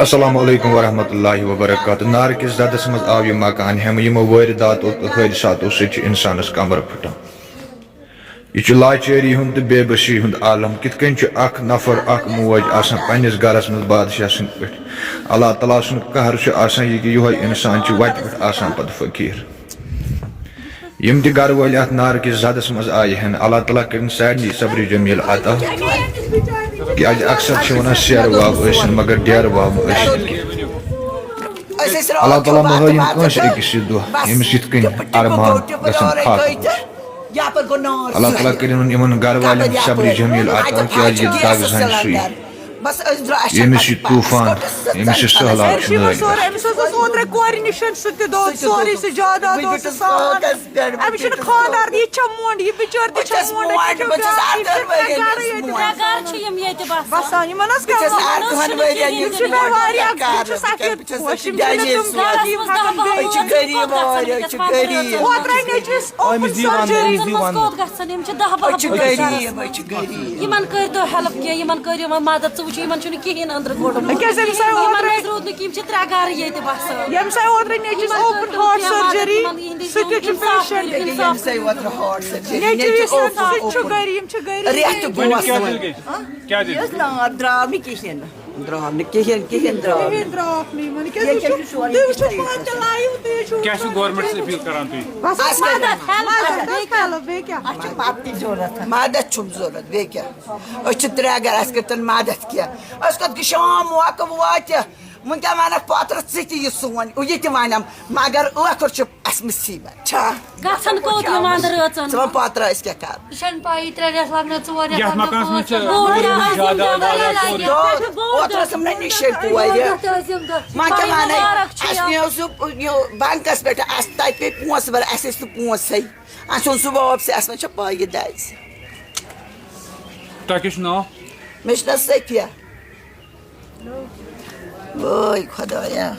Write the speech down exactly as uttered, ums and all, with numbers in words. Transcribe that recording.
السلام علیکم ورحمۃ اللہ وبرکاتہ۔ نار کِس زدس منٛز آو یہِ مکان ہٮ۪مہٕ۔ یِمو وٲرِداتو تہٕ حٲدثاتو سۭتۍ چھِ انسانس کمر پھٹان۔ یہِ چھُ لاچٲری ہُنٛد تہٕ بے بسی ہُنٛد عالم۔ کِتھ کٔنۍ چھُ اکھ نفر، اکھ موج آسان پننِس گرس منٛز بادشاہ سٕنٛدۍ پٲٹھۍ؟ اللہ تعالیٰ سُنٛد قہر چھُ آسان یہِ کہِ یِہوے انسان چھُ وتہِ پٮ۪ٹھ آسان پتہٕ فقیٖر۔ یِم تہِ گرٕ وٲلۍ اتھ نارٕ کِس زدس منٛز آیہِ ہن، اللہ تعالیٰ کٔرِن سارنٕے صبرِ جمیل عطا۔ کیازِ اکثر چھِ ونان، سیرٕ واب ٲسِن مگر ڈیرٕ واب ٲسِن کینٛہہ۔ اللہ تعالیٰ مہ ہٲیِن کٲنٛسہِ أکِس یہِ دۄہ، ییٚمِس یِتھ کٔنۍ ارمان گژھن خاطر۔ اللہ تعالیٰ کٔرِن یِمن گرٕ والٮ۪ن صبرِ جمیل عطا، کیازِ یہِ دگ زنہِ سُے، ییٚمِس یہِ طوفان، ییٚمِس یہِ سٔہلاب چھُ نٲوِتھ۔ أمِس حظ اوس اوترَے کورِ نِش سُہ تہِ دۄد، سورُے سُہ جاداد اوس سُہ سامان۔ أمِس چھُنہٕ خانٛدار، یہِ چھےٚ مۄنٛڈ، یہِ بِچٲر تہِ چھےٚ مۄنٛڈ، أمِس چھُ بیٛاکھ، یہِ چھِ ترٛےٚ گَرٕ ییٚتہِ بَسان۔ گَرٕ چھِ یِم ییٚتہِ بَسان۔ بَسان، یِمَن حظ کیٛاہ وَنو؟ یِم چھِ مےٚ واریاہ، بہٕ چھَس اَتھ پٮ۪ٹھ خۄش، یِم چھِ مےٚ تِم دۄد، یِم ہٮ۪کَن بہٕ أسۍ چھِ غریٖب، واریاہ چھِ غریٖب۔ اوترَے نیٚچوِس open surgery۔ یِم چھِ دَہ باہ أسۍ چھِ غریٖب، أسۍ چھِ غریٖب۔ یِمَن کٔرۍ تو help کینٛہہ، یِمَن کٔرۍ یِمَن مدد، ژٕ وٕچھ، یِمَن چھُنہٕ کِہیٖنۍ أنٛدرٕ کوٚڑمُت۔ أکیٛاہ زَن سا یِمَن اوترَے حظ روٗد نہٕ کِہیٖنۍ، یِم چھِ ترٛےٚ گَرٕ ییٚتہِ بَسان۔ ییٚمہِ سا اوترٕ نیٚچوِس open heart surgery، سُہ تہِ چھُ patient۔ ییٚمہِ سا اوترٕ heart surgery، نیٚچوِس نیٚچوِس سُہ تہِ چھُ open۔ غریٖب، یِم چھِ غریٖب۔ رٮ۪تھ تہِ گوٚو کیٛاہ اَصٕل۔ دِل گٔے؟ کیٛاہ دِل؟ یُس نار درٛاو نہٕ کِہیٖنۍ نہٕ۔ درٛاو نہٕ کِہیٖنۍ، کِہیٖنۍ درٛاو نہٕ۔ کِہیٖنۍ درٛاوکھ نہٕ یِمَن۔ کیٛازِ ییٚکیٛاہ وٕچھِو، چھُ سورُے تُہۍ وٕچھِو کِتھ کٔنۍ پانہٕ تہِ live، تُہۍ چھِو کیٛاہ چھُ government سے appeal کران تُہۍ؟ بَس مَدَد، help، مَدَد، بیٚیہِ کیٛاہ؟ اَسہِ چھِ مَدَد چھُم ضوٚرَتھ، بیٚیہِ کیٛاہ؟ أسۍ چھِ ترٛےٚ گَرٕ، اَسہِ کٔرۍتَن مَدَد کینٛہہ۔ أسۍ کوٚت گژھو، موقعہٕ واتہِ، وٕنکٮ۪ن وَنَکھ پوترَس ژٕ تہِ یہِ سون، یہِ تہِ وَنَم، مگر ٲخٕر چھُ اَسہِ مُصیٖبت۔ چھا؟ گژھن کوٚت یِمَن رٲژَن؟ ژٕ وَن پوترٕ أسۍ کیٛاہ کَرو؟ یہِ چھَنہٕ پَیی، ترٛےٚ رٮ۪تھ لَگنَس، ژور رٮ۪تھ یَتھ لَگنَس، مَکانَس منٛز پانٛژھ چھِ رٮ۪تھ لَگنَس۔ بوٚڑ یِم آسہِ، یِم جاداد دَہ واریاہ ؤری ژور۔ لَگہِ، یَتھ پٮ۪ٹھ چھُ بوٚڑ اوترٕ ٲسٕم نہ نِشٲنۍ کورِ۔ یَتھ ٲسۍ یِم دۄہ۔ وۄنۍ کیٛاہ وَنَے؟ مُبارک چھُ اَسہِ یہِ۔ نیوٗ سُہ یہِ بنٛکَس پٮ۪ٹھ، اَسہِ تَتہِ پے پونٛسہٕ بَرٕنۍ، اَسہِ ٲسۍ نہٕ پونٛسَے۔ اَسہِ اوٚن سُہ واپسٕے، اَسہِ ما چھےٚ پَے یہِ دَزِ؟ تۄہہِ کیٛاہ چھُ ناو؟ مےٚ چھُ ناو صفیہ۔ وٲے خۄدایا۔